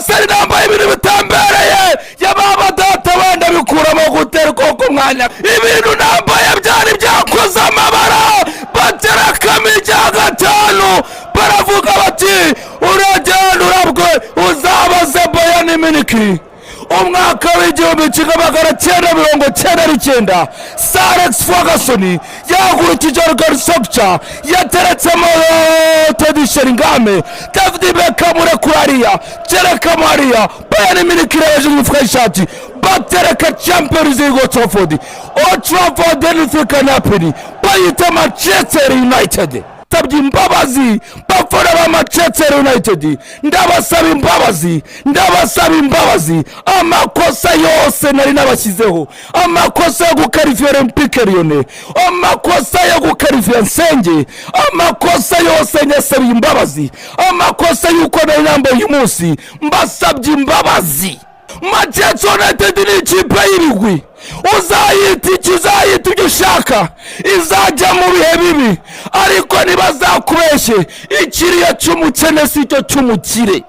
Buraseri nambaye ibintu bitambereye. Yababa data, wenda bikuramo gutera koko umwanya. Ibintu nambaye byari byakoze amabara. Baterekamo icya gatanu, baravuga bati: "Uragenda urabwe, uzabaze Bayern Munich." Umwaka w'1999, Sir Alex Ferguson yahagurukije Ole Solskjaer, yateretsemo Teddy Sheringham, David Beckham urekura hariya, terekamo hariya. Bayern Munich irebeje imifuka y'ishati, batereka Champions League Old Trafford. Old Trafford, anything can happen. Bayita Manchester United. Tabye imbabazi, bafana ba Manchester United, ndabasaba imbabazi, ndabasaba imbabazi. Amakosa yose nari nabashyizeho, amakosa yo gukarifiya Olympique Lyonnais, amakosa yo gukarifiya nsenge, amakosa yose nyasabiye imbabazi. Amakosa y'uko nari nambaye uyu munsi, mbasabye imbabazi. Manchester United ni ikipe y'ibigwi. Uzayita iki, uzayita ibyo ushaka, izajya mu bihe bibi, ariko ntibazakubeshye, ikiriyo cy'umukene si cyo cy'umukire.